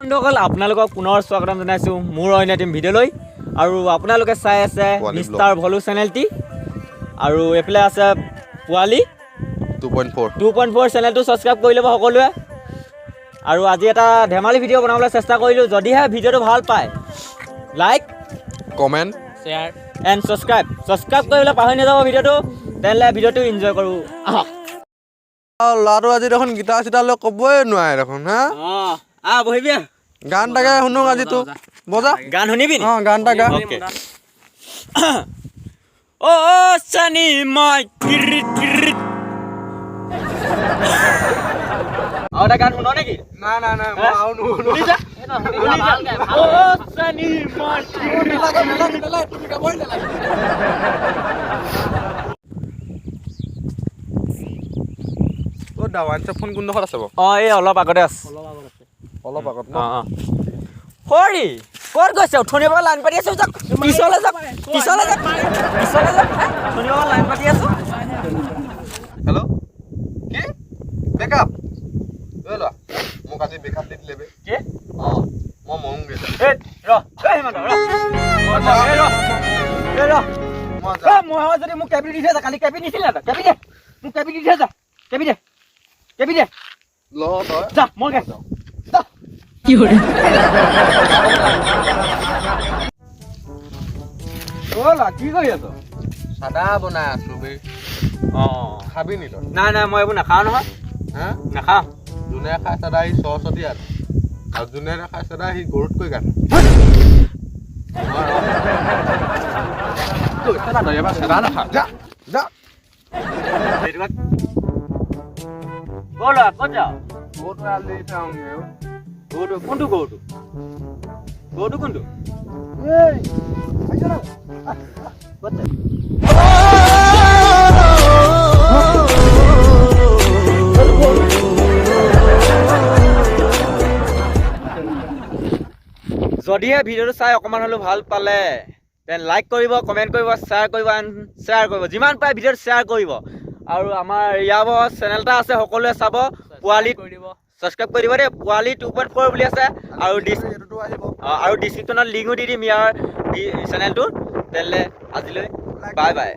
বন্ধুসকল, আপোনালোকক পুনৰ স্বাগতম জনাইছোঁ মোৰ অন্য এটি ভিডিঅ'লৈ। আৰু আপোনালোকে চাই আছে পোৱালি। মিষ্টাৰ ভলু চেনেলটি আৰু এইফালে আছে পোৱালি 2.4। 2.4 চেনেলটো ছাবস্ক্ৰাইব কৰি ল'ব সকলোৱে। আৰু আজি এটা ধেমালি ভিডিঅ' বনাবলৈ চেষ্টা কৰিলোঁ। যদিহে ভিডিঅ'টো ভাল পায়, like, comment, share and subscribe. Subscribe কৰিবলৈ পাহৰি নাযাব ভিডিঅ'টো। তেনেহ'লে ভিডিঅ'টো ইনজয় কৰোঁ আহক। ল'ৰাটো আজি দেখোন গীটাৰ চিটাৰ লৈ ক'বই নোৱাৰে দেখোন হা। অঁ, আহ বহিবি আহ। গান এটাকে শুনো আজি তো, বজা। গান শুনিবি নি? অঁ, গান এটা গা। অ'কে। অ' চানি মাই কিৰিট কিৰিট। আৰু এটা গান শুন নেকি? নাই নাই নাই, মই আৰু নুশুনো। শুনিছা? শুনিছা? অ' চানি মাই। নালাগে নালাগে নালাগে, তুমি গাবই নালাগে। অ' দা, ৱাইন শ্বপখন কোনডোখৰত আছে বাৰু? অঁ, এই অলপ আগতে আছে। অলপ আগত ন? অঁ। সৰি, ক'ত গৈছে? অথনিৰ পৰা লাইন পাতি আছো। যাক, পিছলৈ যাক, পিছলৈ যাক, পিছলৈ যাক। অথনিৰ পৰা লাইন পাতি আছো। হেল্ল', কি ব্ৰেকআপ? ঐ ল'ৰা, মোক আজি ব্ৰেকআপ দি দিলে বে। কি? অঁ, মই মৰোংগে। এই ৰ, এই হিমন্ত ৰ, এই ৰ, এই ৰ। মই এই মই যদি মোক কেবি দি থৈ যা। কালি কেবি নিছিল না তই? কেবি দে মোক, কেবি দি থৈ যা। কেবি দে, কেবি দে। ল তই। যা, মই গে যা। অ' ল'ৰা, কি কৰি আছ? চাদা বনাই আছো বে। অঁ। খাবি নি তই? নাই নাই, মই এইবোৰ নাখাওঁ নহয়। হা? নাখাওঁ। যোনে খাই চাদা সি সৰস্বতী, আৰু যোনে নাখায় চাদা সি গৰুতকৈ গাধা। তই এবাৰ চাদা নাখা, যা যা। অ' ল'ৰা, ক'ত যাৱ? গৰুটো এৰাল দি থৈ আহোঁগে অ'। গৰুটো কোনটো? গৰুটো, গৰুটো কোনটো? ক'ত যায়? যদিহে ভিডিঅ'টো চাই অকণমান হ'লেও ভাল পালে, তেন লাইক কৰিব, কমেণ্ট কৰিব, শ্বেয়াৰ কৰিব এণ্ড শ্বেয়াৰ কৰিব। যিমান পাৰে ভিডিঅ'টো শ্বেয়াৰ কৰিব। আৰু আমাৰ ইয়াৰ চেনেল এটা আছে, সকলোৱে চাব, পোৱালি ছাবস্ক্ৰাইব কৰি দিব দেই। পোৱালি 2.4 বুলি আছে আৰু এইটোতো আহিব। আৰু ডিছক্ৰিপশ্যনত লিংকো দি দিম ইয়াৰ চেনেলটোৰ। তেনেহ'লে আজিলৈ বাই বাই।